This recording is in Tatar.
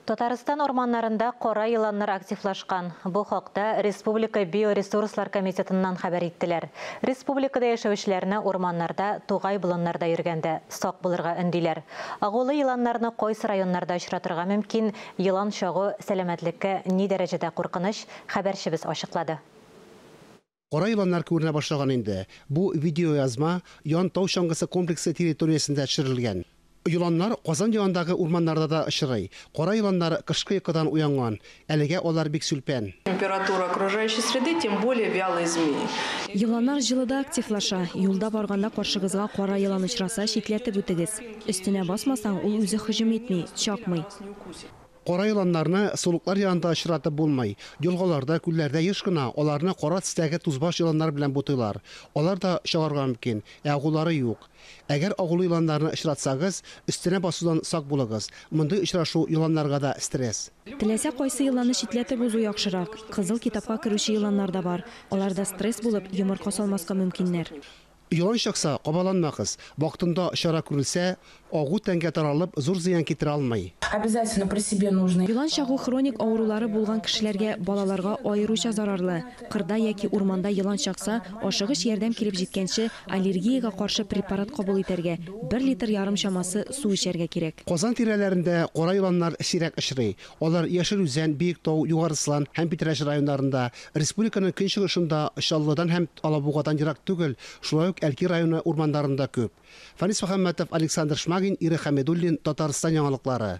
Татарстан урманнарында кара еланнар активлашкан. Бу хакта Республика биоресурслар комитетыннан хәбәр иттеләр. Республикада яшәүчеләрне урманнарда, тугай-болыннарда йөргәндә сак булырга өндиләр. Агулы еланнарны кайсы районнарда очратырга мөмкин, елан чагу сәламәтлеккә ни дәрәҗәдә куркыныч, хәбәрчебез ачыклады. Кара еланнар күренә башлаган инде. Бу видеоязма Ян тау чаңгысы комплексы территориясендә төшерелгән. Еланнар Казан янындагы урманнарда да очрый. Кара еланнар кышкы йокыдан уянган. Әлегә алар бик сүлпән. Температура окружающей среды, тем более вялые змеи. Еланнар җылыда активлаша. Юлда барганда каршыгызга кара елан очраса, читләтеп үтегез. Өстенә басмасаң, ул үзе һөҗүм итми, чакмый. Кара еланнарны сулыклар янында очратып булмый. Елгаларда, күлләрдә еш кына аларны кара төстәге тузбаш еланнар белән бутыйлар. Алар да чагарга мөмкин, ә агулары юк. Әгәр агулы еланнарны очратсагыз, өстенә басудан сак булыгыз. Мондый очрашу еланнарга да стресс. Теләсә кайсы еланны читләтеп узу яхшырак. Кызыл китапка керүче еланнар да бар. Аларда стресс булып, йомырка салмаска мөмкиннәр. Елан чакса, кабаланмагыз. Вакытында чара күрелсә, агу тәнгә таралып, зур зыян китерә алмый. Обязательно при себе нужно. Елан чагу хроник авырулары булган кешеләргә, балаларга аеруча зарарлы. Кырда яки урманда елан чакса, ашыгыч ярдәм килеп җиткәнче, аллергиягә каршы препарат кабул итәргә, 1,5 литр чамасы су эчәргә кирәк. Казан тирәләрендә кара еланнар сирәк очрый. Алар Яшел Үзән, Биектау, Югары Слан һәм Питрәч районнарында, республиканың көнчыгышында Чаллыдан һәм Алабугадан ерак түгел, шулай ук Әлки районы урманнарында күп. Фанис Мөхәммәтов, Александр Шмагин, Ирек Хәмидуллин, Татарстан яңалыклары.